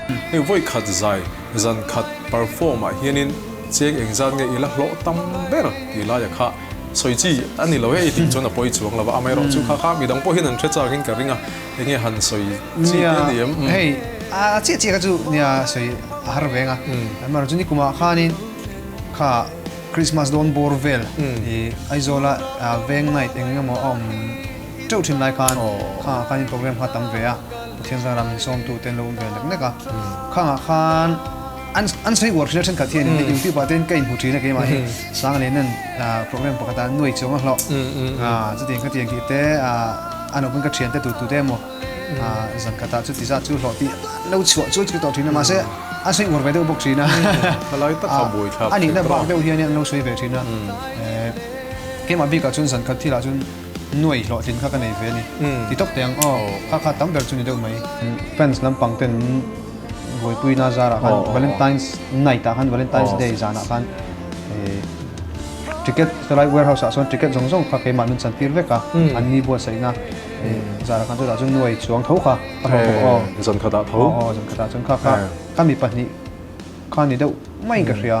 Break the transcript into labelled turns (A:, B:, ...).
A: Hei vawi khat zai zan khat perform ah hianin cheng engzat nge i la hlawh tam ber tih laia kha sawi chi a ni lo e i tih chuan a pawi chuang lo va, amaherawh chu kha kha midang pawh hian an hre chak in ka ring a, enge han sawi chi te a ni em?
B: Hei a chiah chiah kha chu nia sawi a har veng a, amaherawh chu nikumah khanin kha Christmas dawn bawr vel i Aizawla veng night eng emaw a awm teuh thin lai khan khangah khan in program kha tam ve a, Pathian zara min sawmtu te an lo awm ve nek nek a, khangah khan an an sawi uar thin a thenkhat hian in YouTube ah te ka inhmu thin a keimah hi Sanglianan program pakhat ah nuai chuang a hlawh chutiang khatiang tih te a lo pawn ka thian te tu tu te emaw zan khatah chuti zat chu hlawh tih an lo chhuah chu chu tawh thin a mahse an sawi uar ve deuh bawk thin a a nihna bak deuh hian an lo sawi ve thin a keimah bikah chuan zan khat thilah chuan Nuai hlawhtlin kha ka nei ve a ni. Ti tawp teh ang aw, kha kha tam ber chu ni deuh mai. Fans lampang ten buaipuina zarah khan Valentine's night ah khan Valentine's day zanah khan ticket helai warehouse ah sawn ticket zawng zawng kha keimah min chan tir vek a, an ni buatsaihna zarah khan chutah chuan nuai chuang tho kha ka hlawh bawk aw.
A: Zan khatah tho?
B: Aw zan khatah chuan kha kha ka mi pahnih kha ni deuh maiin ka hria.